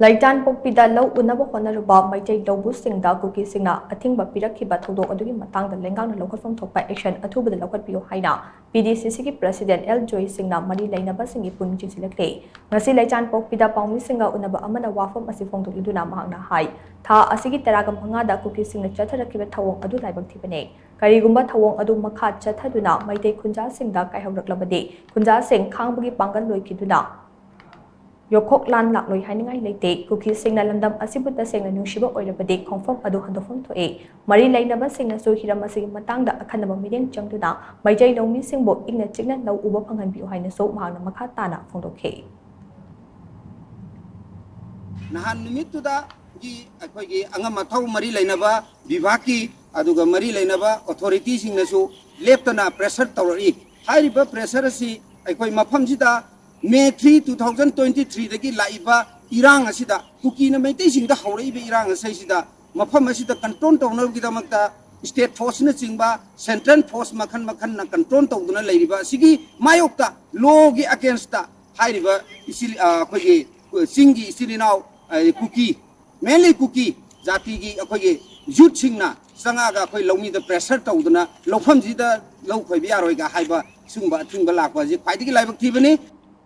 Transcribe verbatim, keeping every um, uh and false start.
ꯂꯩꯇꯥꯟꯄꯣꯛꯄꯤꯗ ꯂꯧ ꯎꯅꯕ ꯍꯣꯠꯅꯔꯨꯕ ꯃꯩꯇꯩ ꯂꯧꯕꯨꯁꯤꯡꯗ ꯀꯨꯀꯤꯁꯤꯡꯅ ꯑꯊꯤꯡꯕ ꯄꯤꯔꯛꯈꯤꯕ ꯊꯧꯗꯣꯛ ꯑꯗꯨꯒꯤ ꯃꯇꯥꯡꯗ ꯂꯩꯉꯥꯛꯅ ꯂꯧꯈꯠꯐꯝ ꯊꯣꯛꯄ action ꯑꯊꯨꯕꯗ ꯂꯧꯈꯠꯄꯤꯌꯨ ꯍꯥꯏꯅ P D C C ꯒꯤ President L ꯖꯣꯏ ꯁꯤꯡꯅ ꯃꯔꯤ ꯂꯩꯅꯕꯁꯤꯡꯒꯤ ꯄꯨꯛꯅꯤꯡ ꯆꯤꯡꯁꯤꯜꯂꯛꯂꯤ꯫ ꯉꯁꯤ ꯂꯩꯇꯥꯟꯄꯣꯛꯄꯤꯗ ꯄꯥꯎꯃꯤꯁꯤꯡꯒ ꯎꯅꯕ ꯑꯃꯅ ꯋꯥꯐꯝ ꯑꯁꯤ ꯐꯣꯡꯗꯣꯛꯂꯗꯨꯅ ꯃꯍꯥꯛꯅ ꯍꯥꯏ, ꯊꯥ ꯑꯁꯤꯒꯤ ꯇꯔꯥꯒ ꯃꯉꯥꯗ ꯀꯨꯀꯤꯁꯤꯡꯅ ꯆꯠꯊꯔꯛꯈꯤꯕ ꯊꯧꯑꯣꯡ ꯑꯗꯨ ꯂꯥꯏꯕꯛ ꯊꯤꯕꯅꯤ꯫ ꯀꯔꯤꯒꯨꯝꯕ ꯊꯧꯑꯣꯡ ꯑꯗꯨ ꯃꯈꯥ ꯆꯠꯊꯗꯨꯅ ꯃꯩꯇꯩ ꯈꯨꯟꯖꯥꯁꯤꯡꯗ ꯀꯥꯏꯍꯧꯔꯛꯂꯕꯗꯤ ꯈꯨꯟꯖꯥꯁꯤꯡ ꯈꯥꯡꯕꯒꯤ ꯄꯥꯡꯒꯜ ꯂꯣꯏꯈꯤꯗꯨꯅ ꯌꯣꯛꯈꯣꯛ ꯂꯥꯟ ꯂꯥꯛꯂꯣꯏ ꯍꯥꯏꯅꯤꯡꯉꯥꯏ ꯂꯩꯇꯦ꯫ ꯀꯨꯀꯤꯁꯤꯡꯅ ꯂꯝꯗꯝ ꯑꯁꯤꯕꯨ ꯇꯁꯦꯡꯅ ꯅꯨꯡꯁꯤꯕ ꯑꯣꯏꯔꯕꯗꯤ ꯈꯣꯡꯐꯝ ꯑꯗꯨ ꯍꯟꯗꯣꯛꯐꯝ ꯊꯣꯛꯏ꯫ ꯃꯔꯤ ꯂꯩꯅꯕꯁꯤꯡꯅꯁꯨ ꯍꯤꯔꯝ ꯑꯁꯤꯒꯤ ꯃꯇꯥꯡꯗ ꯑꯈꯟꯅꯕ ꯃꯤꯠꯌꯦꯡ ꯆꯪꯗꯨꯅ ꯃꯩꯇꯩ ꯂꯧꯃꯤꯁꯤꯡꯕꯨ ꯏꯪꯅ ꯆꯤꯛꯅ ꯂꯧ ꯎꯕ ꯐꯪꯍꯟꯕꯤꯌꯨ ꯍꯥꯏꯅꯁꯨ ꯃꯍꯥꯛꯅ ꯃꯈꯥ ꯇꯥꯅ ꯐꯣꯡꯗꯣꯛꯈꯤ꯫ ꯅꯍꯥꯟ ꯅꯨꯃꯤꯠꯇꯨꯗꯒꯤ ꯑꯩꯈꯣꯏꯒꯤ ꯑꯉꯝ ꯑꯊꯧ ꯃꯔꯤ ꯂꯩꯅꯕ ꯕꯤꯚꯥꯒꯀꯤ ꯑꯗꯨꯒ ꯃꯔꯤ ꯂꯩꯅꯕ ꯑꯣꯊꯣꯔꯤꯇꯤꯁꯤꯡꯅꯁꯨ ꯂꯦꯞꯇꯅ ꯄ꯭ꯔꯦꯁꯔ ꯇꯧꯔꯛꯏ꯫ ꯍꯥꯏꯔꯤꯕ ꯄ꯭ꯔꯦꯁꯔ ꯑꯁꯤ ꯑꯩꯈꯣꯏ ꯃꯐꯝꯁꯤꯗ May three two thousand twenty ꯊ꯭ꯔꯤꯗꯒꯤ ꯂꯥꯛꯏꯕ ꯏꯔꯥꯡ ꯑꯁꯤꯗ, ꯀꯨꯀꯤꯅ ꯃꯩꯇꯩꯁꯤꯡꯗ ꯍꯧꯔꯛꯏꯕ ꯏꯔꯥꯡ ꯑꯁꯤꯗ ꯃꯐꯝ ꯑꯁꯤꯗ ꯀꯟꯇ꯭ꯔꯣꯜ ꯇꯧꯅꯕꯒꯤꯗꯃꯛꯇ ꯁ꯭ꯇꯦꯠ ꯐꯣꯔꯁꯅꯆꯤꯡꯕ ꯁꯦꯟꯇ꯭ꯔꯦꯜ ꯐꯣꯔꯁ ꯃꯈꯜ ꯃꯈꯜꯅ ꯀꯟꯇ꯭ꯔꯣꯜ ꯇꯧꯗꯨꯅ ꯂꯩꯔꯤꯕ ꯑꯁꯤꯒꯤ ꯃꯥꯌꯣꯛꯇ, ꯂꯣꯒꯤ ꯑꯒꯦꯟꯁꯇ ꯍꯥꯏꯔꯤꯕ ꯏꯆꯤꯜ-, ꯑ, ꯑꯩꯈꯣꯏꯒꯤ ꯆꯤꯡꯒꯤ ꯏꯆꯤꯜ ꯏꯅꯥꯎ, ꯑ, ꯀꯨꯀꯤ, ꯃꯦꯟꯂꯤ ꯀꯨꯀꯤ ꯖꯥꯇꯤꯒꯤ ꯑꯩꯈꯣꯏꯒꯤ ꯌꯨꯠꯁꯤꯡꯅ ꯆꯪꯉꯛꯑꯒ ꯑꯩꯈꯣꯏ ꯂꯧꯃꯤꯗ ꯄ꯭ꯔꯦꯁꯔ ꯇꯧꯗꯨꯅ ꯂꯧꯐꯝꯁꯤꯗ ꯂꯧ ꯈꯣꯏꯕ ꯌꯥꯔꯣꯏꯒ ꯍꯥꯏꯕ ꯁꯤꯒꯨꯝꯕ ꯑꯊꯤꯡꯕ ꯂꯥꯛꯄ ꯑꯁꯤ ꯈ꯭ꯋꯥꯏꯗꯒꯤ ꯂꯥꯏꯕꯛ ꯊꯤꯕꯅꯤ꯫